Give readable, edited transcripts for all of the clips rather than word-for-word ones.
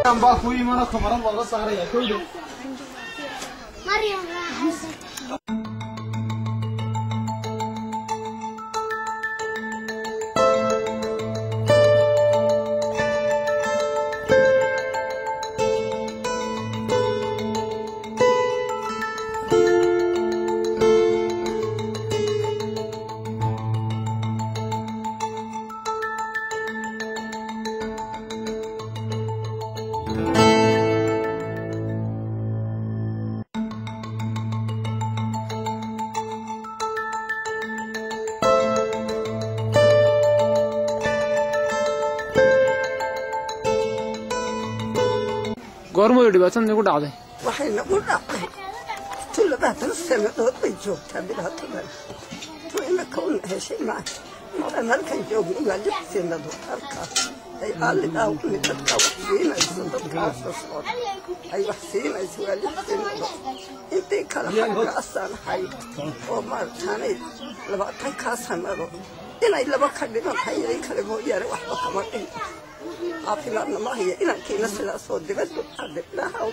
Baa ku imano kamarad looga saaraya kowda. Maryam. Goormuu dhibaatan nagu dhacday? Waxay nagu dhacday tu 20 sannadood bay joogtaa dhibaatadan. Tu imika una heshay maaha. Maran halkan joogno waa 6 sannadood halkaas ay aallidaawni dadka wax siinayso, dadkaa soo socda ay wax siinayso waa 6 sannadood. Intii kale xaggaasaan ahay oo maaragtaanay 20-kaa sannadood inay laba ka dhiman tahay in kale mooyaane waxba kama dhin. Caafimaadna ma haya, inankiina sidaasoo dibadda dibnaha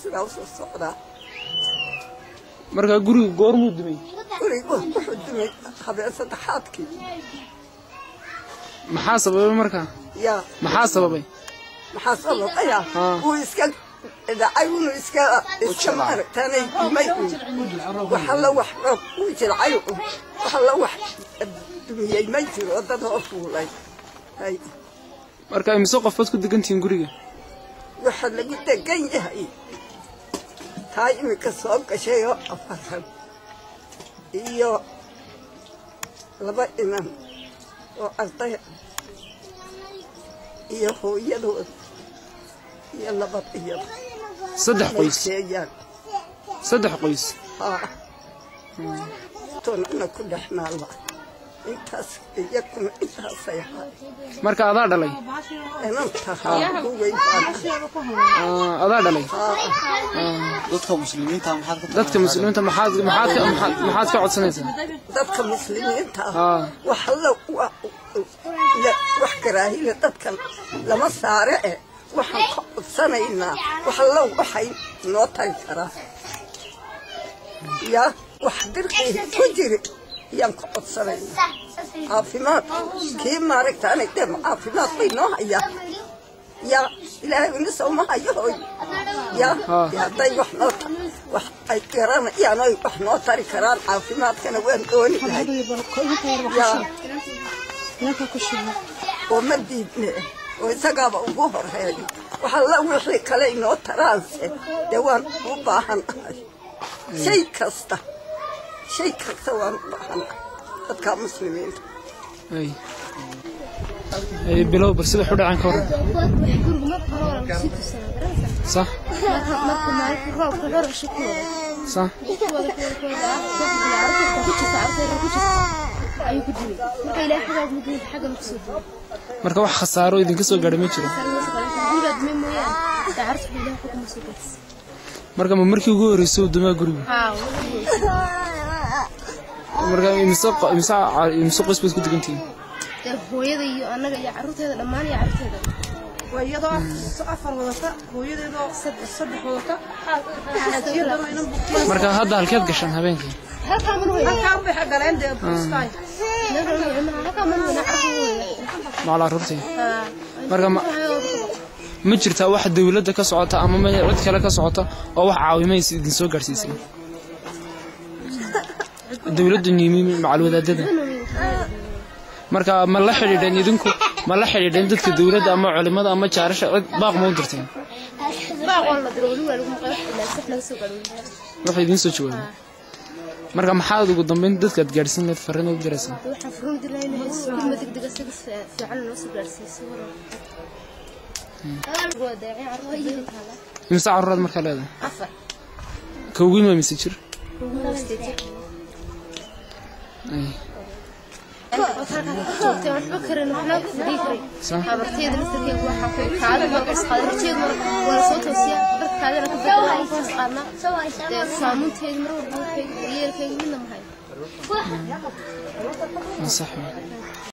sidaa usoo socdaa. Markaa gurigu goormuu dumay? Gurigu wuxuu dumay habeen saddexaadkii. Maxaa sababay markaa? Yaa maxaa sababay? Maxaa sababaya? Wuu iska dhacay, wuunu iska maaragtaanay dumay. Waxa la wax uu jilcay, waxa la wax dumiyey ma jiro, dad oo fuulay. Hay. Marka imise qof baad ku degantihiin guriga? Waxaa lagu degan yahay taa iminka soo gashay oo 4 iyo 2 inan oo arday iyo hooyadood iyo 2 iyada. 3 qoys. 3 qoys. Haa. Toonna ku dhex naalla. Intaas iyakuna intaasay ahay. Marka adaa dhalay? Inanta ugu weyn baan. Adaa dhalay? Dadka muslimiinta maxaad ka dadka muslimiinta maxaad maxaad ka codsanaysaa? Dadka muslimiinta wax la wax karaahila dadkan lama saare eh. Waxaan ka codsanaynaa wax la waxay noo tari karaa. Yaa wax dirqii ku jiri yaan ka codsanaynaa. Caafimaad kii maaragtaanay dee caafimaad bay noo hayaa. Yaa ilaahay una soo ma hayo hoy. Yaa hadday wax noo wax ay garanayaan oy wax noo tari karaan caafimaadkana waan dooni lahay. Yaa oo ma diidne oo isagaaba ugu horeeyo. Waxa la wixii kale inoo taraanse dee waan u baahanahay. Shay kasta shay kasta waan u baahanahay dadka muslimiinta. Ay. Ay bilow bal sida xudhacan ka hor. Sax. Sax. Marka wax khasaaro idinka soo gaadhay ma jiro? Marka ma markii ugu horeysay uu dumaa gurigu? Marka imse qoys baad ku degantihiin? Hooyada iyo annaga iyo carruurteeda dhammaan iyo carruurteeda. Waa iyadoo 4 wadata, hooyadeedoo 3 wadata. Marka hadda halkeed gashaan habeenkii? Halkaan bay galeen dee bustaay. Macal carruurtii? Marka ma jirtaa wax dawladda ka socota ama cid kale ka socota oo wax caawimaysa idin soo gaarsiisay? Dawladdu yimi macal wadaadada. Marka ma la xidhiidheen idinku? Ma la xidhiidheen dadka dawladda ama culimada ama jaarasha cid baaq ma u dirteen? Baaq oo la diro wali waa lagu maqlay ilaa sax laga soo gaadho. Waxay idiin soo jawaabeen. Marka maxaad ugu dambeyn dadka aad gaarsiin lahayd farriin u diraysaa? Waxaan farriin u diray inay gurmad degdeg ah si fiican loo soo gaarsiiyo. Imse carruuraad markaa leedahay? 4. Ka ugu weyn waa mise jir? Ay. Sax.